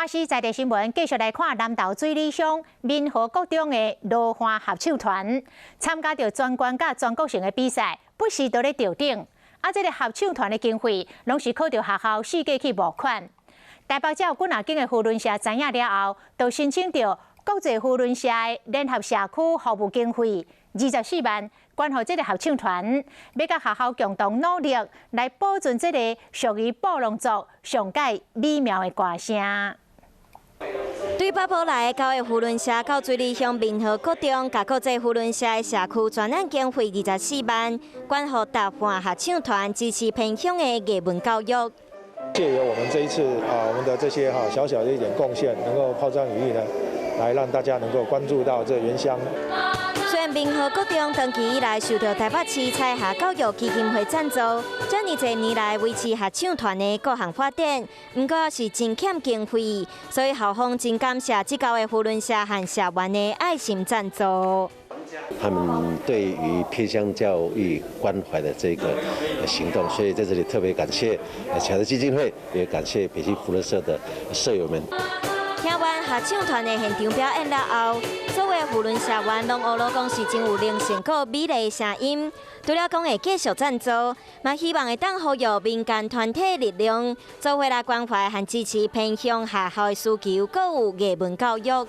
華視在地新聞繼續來看南投水里鄉民和國中的羅漢合唱團參加著全縣佮全國性的比賽，不時都咧得頂。啊，這个合唱團的經費，攏是靠著學校四界去募款。台北這有幾若間的扶輪社知影了後，就申請著國際扶輪社的聯合社區服務經費24萬，捐予這个合唱團，欲佮學校共同努力來保存這个屬於布農族上蓋美妙的歌聲。對北部來的九个扶輪社到水里鄉民和國中，共國際扶輪社的社區專案經費24萬，捐予達漢合唱團支持偏鄉的藝文教育。借由我們這一次啊，我們的這些哈小小的一點貢獻，能夠拋磚引玉呢，來讓大家能夠關注到這原鄉。雖然民和國中長期以來受著台北市彩霞教育基金會贊助，遮爾濟年來維持合唱團的各項發展，毋過是真欠經費，所以校方真感謝這九个扶輪社和社員的愛心贊助。他們對於偏鄉教育關懷的這個行動，所以在這裡特別感謝彩德基金會，也感謝北京扶輪社的社友們。聽完合唱團的現場表演了後，所有扶輪社員攏學老講是真有靈性、閣美麗的聲音。除了講會繼續贊助，嘛希望會當呼籲民間團體力量，做伙來關懷和支持偏鄉學校的需求，閣有藝文教育。